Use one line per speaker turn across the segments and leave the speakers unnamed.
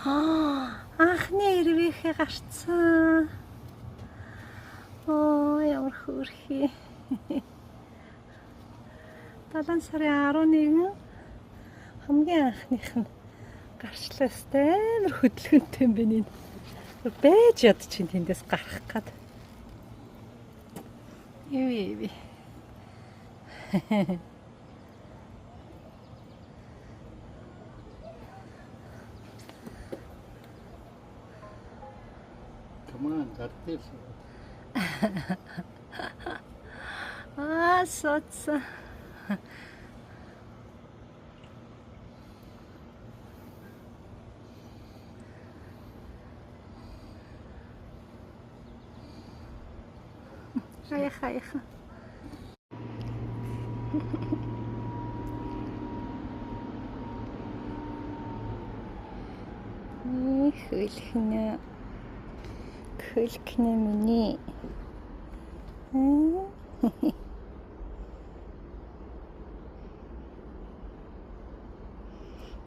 Анхны эрвээхээ гарцсан. Оо, ямар хөөрхий. 7 сарын 11 хамгийн анхных нь гарчлаа өстэй, амар хөдөлгөөнтэй юм байна энэ. Бэж яд чинь тэндээс гарах гад. Эви эви.
Come on, гар дээр.
Аа, суудсан. Хаяха хаяха. Их хөлхнө. Хөлхнө миний.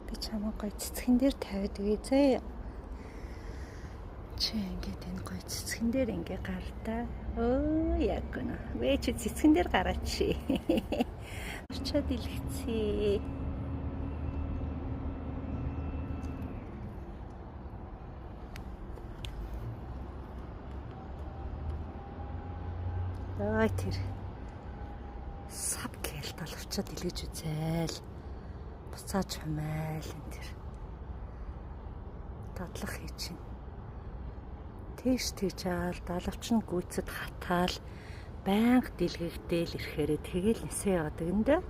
Би чамаа гоё цэцгэн дээр тавиад өгье заяа. Чи ингээд энэ гоё цэцгэн дээр ингээ гар та. Өө, яг гэнэ. Вэ, чи цэцгэн дээр гараач. Очоод илгэцээ. Ой, тэр сав гэл далавчаад илгэж үзээл. Буцааж хумайл энэ тэр. Дадлах хий чинь. Тийш тийж аал далавч нь гүйцэд хатаал байнга дэлгэгдээл ирэхээрээ тэгэл нисээ яваад өгөн дээ.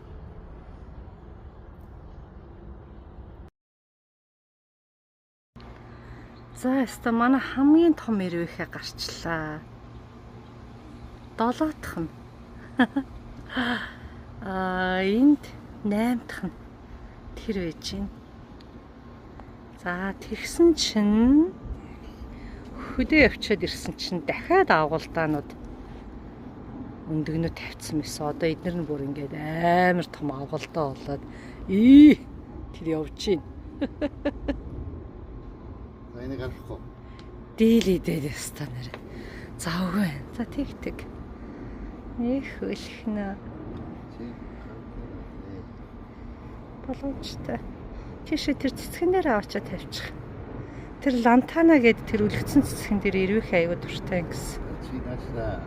За, өстө манай хамгийн том эрвээхээ гарчлаа. Долоотх нь. Аа, энд наймдах нь тэр байж байна. За, тэгсэн чинь хөдөө явчаад ирсэн чинь дахиад агуулдаанууд өндөгнөө тавьчихсан байсан. Одоо эднэр нь бүр ингээд амар том агуулдаа болоод тэр явж байна.
За, энийг гаргахгүй.
Дийл идээд яста нэр. За, үгүй. За, тэг тэг. Их хөлхнө.
Чи гаргах.
Боломжтой. Тийшээ тэр цэцгэн дээр аваачаа тавьчих. Тэр лантана гээд тэр үлгцэн цэцгэн дээр эрвэх аягүй дуртай юм гэсэн.
Чи наашлаа.